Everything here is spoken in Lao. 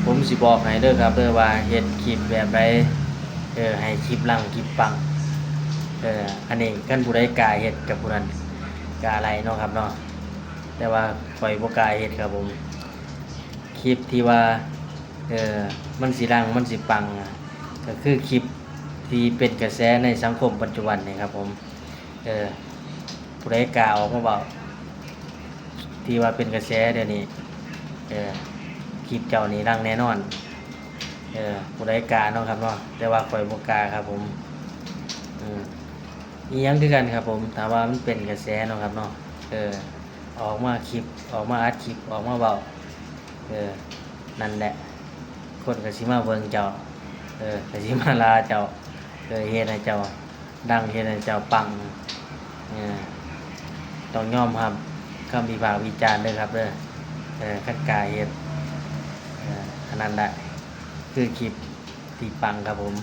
ຜົມຊິບອກໃຫ້ເດີຄັບເດີ ວ່າເຮັດຄລິບແບບໃດ ເອີ ໃຫ້ຄລິບປັງ ຄລິບປັງ. ເອີ ອັນນີ້ຄັນຜູ້ໃດກ້າເຮັດກັບຜູ້ນັ້ນກ້າໄລ່ເນາະຄັບເນາະ, ແຕ່ວ່າຂ້ອຍບໍ່ກ້າເຮັດຄັບຜົມ. ຄລິບທີ່ວ່າ ເອີ ມັນຊິດັງ ມັນຊິປັງ ກໍຄືຄລິບທີ່ເປັນກະແສໃນສັງຄົມປັດຈຸບັນນີ້ຄັບຜົມ. ເອີ ຜູ້ໃດກ້າອອກມາເວົ້າ ທີ່ວ່າເປັນກະແສດຽວນີ້ ເອີ ຄລິບເຈົ້ານີ້ດັງແນ່ນອນ. ເອີ ຜູ້ໃດກ້າເນາະຄັບເນາະ, ແຕ່ວ່າຂ້ອຍບໍ່ກ້າຄັບຜົມ. ເອີ ອີ່ຫຍັງຄືກັນຄັບຜົມ ຖ້າວ່າມັນເປັນກະແສເນາະຄັບເນາະ. ເອີ ອອກມາຄລິບ ອອກມາອັດຄລິບ ອອກມາເວົ້າ ເອີ ນັ້ນແຫຼະ ຄົນກໍຊິມາເບິ່ງເຈົ້າ ເອີ ກໍຊິມາລາເຈົ້າ ເອີ ເຮັດໃຫ້ເຈົ້າດັງ ເຮັດໃຫ້ເຈົ້າປັງ. ເອີ ຕ້ອງຍອມຮັບຄຳວິພາກວິຈານເດີຄັບເດີ. ເອີ ຄັນກ້າເຮັດ ເອີ ອັນນັ້ນແຫຼະຄືຄລິບທີ່ປັງຄັບຜົມ.